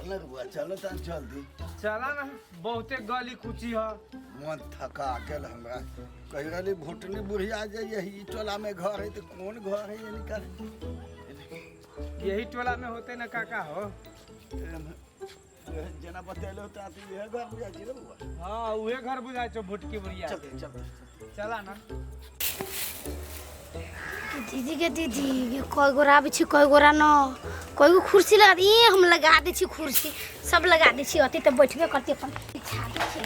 चल बुआ चल तन जल्दी। चला ना, बहुते गली कुची ह। मन थका गेल हमरा। कहि रहली भुटनी बुढ़िया जे यही टोला में घर है, तो कौन घर है ये निकल। यही टोला में होते ना काका हो। जेना बतेलो त इहे घर बुझाइ छी रे बौआ। हाँ, उहे घर बुझाइ छौ भुटकी बुढ़िया। चल चल। चला ना। दीदी के दीदी ये कई गोरा आबै छी, कई गोरा न, कई गो कुर्सी लगा दी। हम लगा दै छी कुर्सी, सब लगा दै छी। अति तऽ बैठबे करती अपन बिछा दै छी।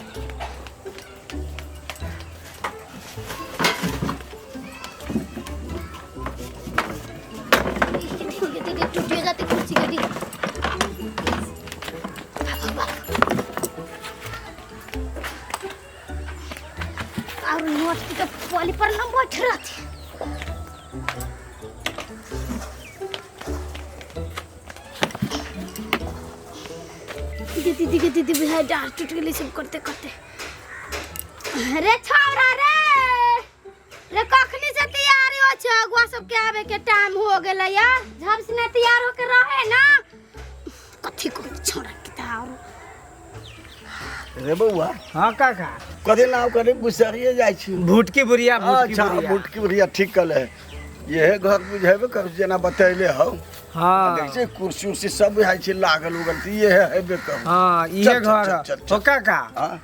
दीदी के दीदी टूटिए जाती कुर्सी के दीदी। और नोट के पॉली पर न बैठ रहती। दीदी दीदी दीदी बुझाइ डार टूट गेलै सब करते करते। रे छौरा रे, रे कखनी से तैयारी हो छौ? अगुआ सबके आवे के टाइम हो गेलै यार। झब से ना तैयार होके रहे ना। कथी को छौरा के तार। रे बौआ। हाँ काका। कथी नाम करे गुसरिए जाइ छी? भुटकी बुढ़िया। भुटकी। अच्छा। बुढ़िया। भुटकी बुढ़िया, ठीक कहले है। इहे घर बुझेबे कर जेना बतैले हौ। हाँ। देख छै कुर्सी उर्सी सब बुझाइ छै लागल उगल, तऽ इहे हेबे कर। हाँ, इहे चल, चल, घर। चल, चल, चल। हो काका। हाँ।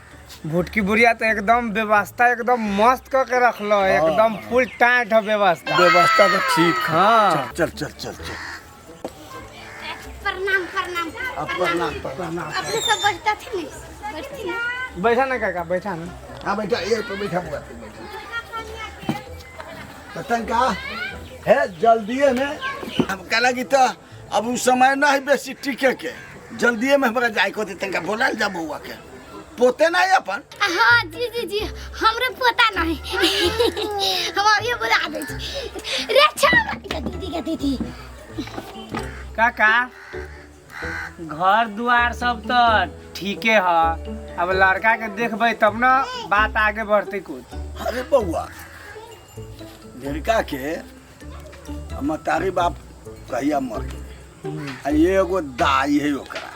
भुटकी बुढ़िया तो एकदम व्यवस्था एकदम मस्त क के रखलो है, एकदम फुल टाइट है व्यवस्था। व्यवस्था तो ठीक है। हाँ। चल चल चल चल। प्रणाम प्रणाम। अब प्रणाम प्रणाम। अपने सब बैठता थे नहीं, बैठती ना। बैठा ना काका, बैठा ना। हाँ बैठा, ये पे बैठा बुआ, पे बैठा। तो तनका है जल्दीए में हम कहला कि तो अब उस समय ना है बेसी टिके के, जल्दीए में हमरा जाए को तनका बोलाल जा बउआ के पोते नहीं अपन। हाँ जी जी जी, हमरे पोता नहीं, हम अभी बुला दै छी। रे छौरा दीदी के दीदी। काका घर दुआर सब तो ठीके है, अब लड़का के देखबै तब ना बात आगे बढ़ते कुछ। अरे बउआ लड़का के महतारी बाप कहिया मर गेलै आ एगो दाई है ओकरा।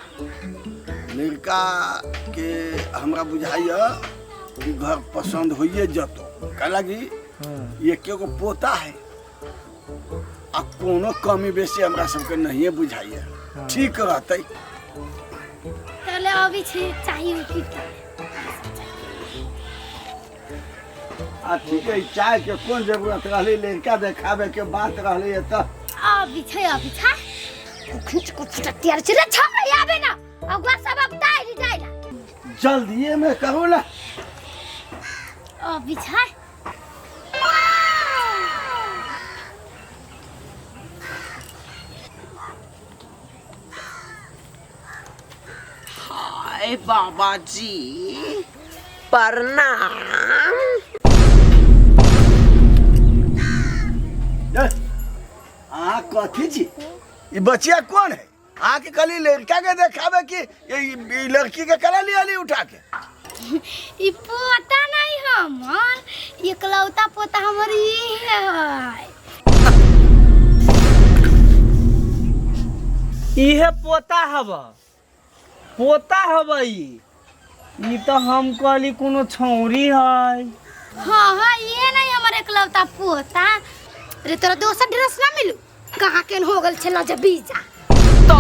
लड़का के हमरा बुझाइया कि घर पसंद होइए जतो, कहला कि एके गो पोता है आ कोनो कमी बेसी हमरा सबके नहिए बुझाइया, ठीक रहतै। तले अभी छी चाहिए की। आ ठीक है, चाय के कोन जरूरत रहलै, लड़का देखाबे के बात रहलै तऽ। अभी छै, अभी छै। खींच को तैयार छै रे छौरा, आबे ना अगुआ सब अब तारी जाइला। जल्दीए में कहू ना। अभी छै। हाय बाबा जी प्रणाम। अहाँ कथी छी? ई बचिया कौन है? अहाँ के कहली लड़का के देखाबे कि ई लड़की के करा लिया उठा के? ई पोता नहीं हमर, एकलौता पोता हमर ई है। इहे पोता हब, पोता हब ई। ई तो हम कहली कोनो छौरी है। हाँ हाँ, ये नहीं हमर एकलौता पोता। रे तोरा दोसर ड्रेस ना मिलू? कहाँ केन हो गेल छला जब बीजा। तो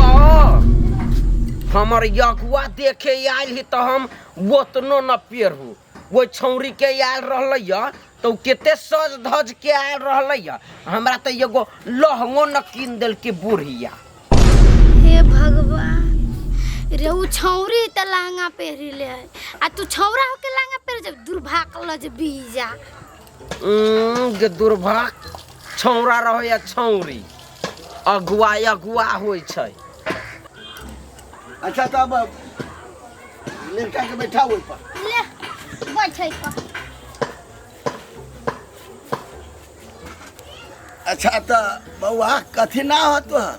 हमर यगुआ देखे आयल ही तो हम ओतनो न पेरहू। वो छौरी के आयल रहलै या तो केते सज धज के आयल रहलै या, हमरा तो एगो लहंगो न कीन देलके बुढ़िया। हे भगवान रे, उ छौरी त लहंगा पहिरी ले है आ तू छौरा होके लहंगा पहिर जब दुर्भाग ल जे बीजा। गे दुर्भाग छौरा रहो या छौरी, अगुआ अगुआ होइ छै। अच्छा तो अब लड़का के बैठा ओहि पर। ले बैठै पर। अच्छा तो बउआ कथी ना हो तोहर?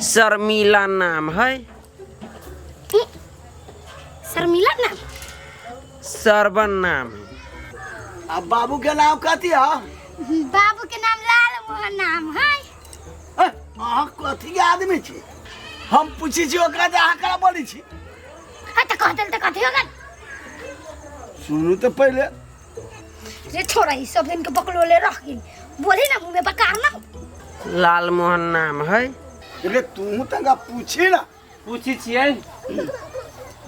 शर्मिला नाम है। शर्मिला नाम? सरवन नाम है। आ बाबू के नाम कथी है? बाबू के नाम लाल मोहन नाम है। अहाँ कथी के आदमी छी? हम पूछी छी ओकरा जे अहाँ करा बोलै छी। हाँ तो कह देल तो कथी हो गल? सुनू तऽ पहिले। रे छोड़ा ई सब दिन के बकलोले रह गेल, बोली ना मुंह में बकार ना। लाल मोहन नाम है। रे तू तंगा पूछी ना। पूछी छियै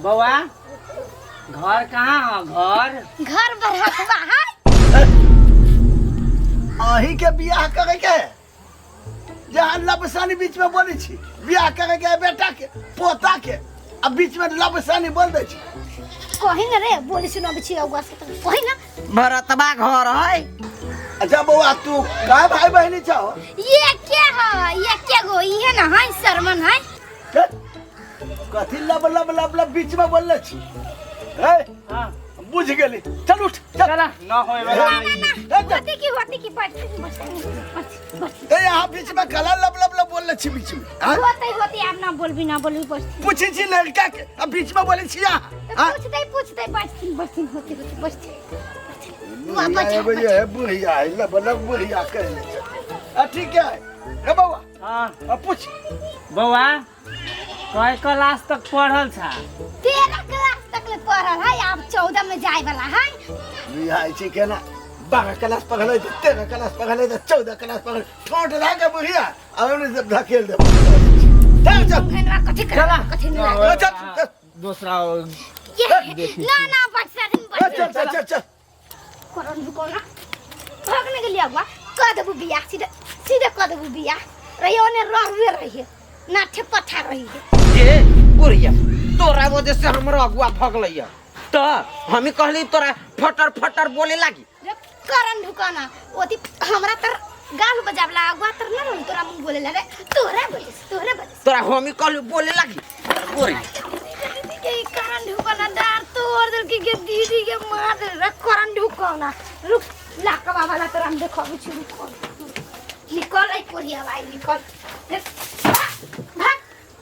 बौआ, घर कहाँ है घर? घर बरहतवा है। अहीं के बियाह करे के है, जहाँ लबसानी बीच में बोलै छी बियाह करे के है बेटा के पोता के, आ बीच में लबसानी बोल दै छी। कही ना रे बोली सुनाबै छी अगुआ से तो कही ना। भरतबा घर है। अच्छा बौआ तू का भाई बहिनी छहो? ये क्या है, ये क्या गो ये ना है शर्मन है। कथी लब लब लब लब बीच में बोलले छी? हे हाँ बुझ गेली, चल उठ चल। चला न होय वाला। ना ना ना होती की होती की बैठ बैठ बैठ बैठ। ए यहाँ बीच में कला लब लब लब बोलले छी बीच में। हाँ? होते होते आप ना बोलबी ना बोलबी बैठ। पूछी छी लड़का के आ बीच में बोले छी यहाँ। हाँ? पूछते पूछते बैठथिन बैठथिन होती होती बैठथिन। बुढ़िया एगो ये है बुढ़िया है लब लब बुढ़िया कह ले छै। आ ठीक है रे बौआ। हाँ आ पूछ बौआ कय क्लास तक पढ़ल छा? 13 क्लास तक ले पढ़ल है, अब 14 में जाए वाला है। बियाह छी केना 12 क्लास पढ़ले त 13 क्लास पढ़ले त 14 क्लास पढ़ले ठोंट लागे बुढ़िया आ ओने से धकेल दे। चल चल हेनवा कथी कर चला। कथी नहीं लागे। चल चल दूसरा ये ना ना बच्चा दिन चल बच्चा चल चल चल करन रुको ना भागने के लिए अगुआ कह देबू बियाह सीधे सीधे कह देबू बियाह रहियो ने रहबे रहिए नाठे पठा रहिए। ए बुढ़िया तोरा वजह से हमरो अगुआ भगलैया त हमी कहली तोरा फटर फटर बोले लागी। रे करन ढुकाना ओती हमरा तर गाल बजावला अगुआ तर ना रही तोरा मुंह बोले ला रे तोरा बोले तोरा बोले तोरा हमी कहली बोले लागी बुढ़िया। दीदी के ई करन ढुकाना डार तोड़ देल के दीदी के मार दे रे करन ढुकाना रुक लाकवा वाला तोरा हम देखबी छी रुक निकल आई कोरिया भाई निकल। रे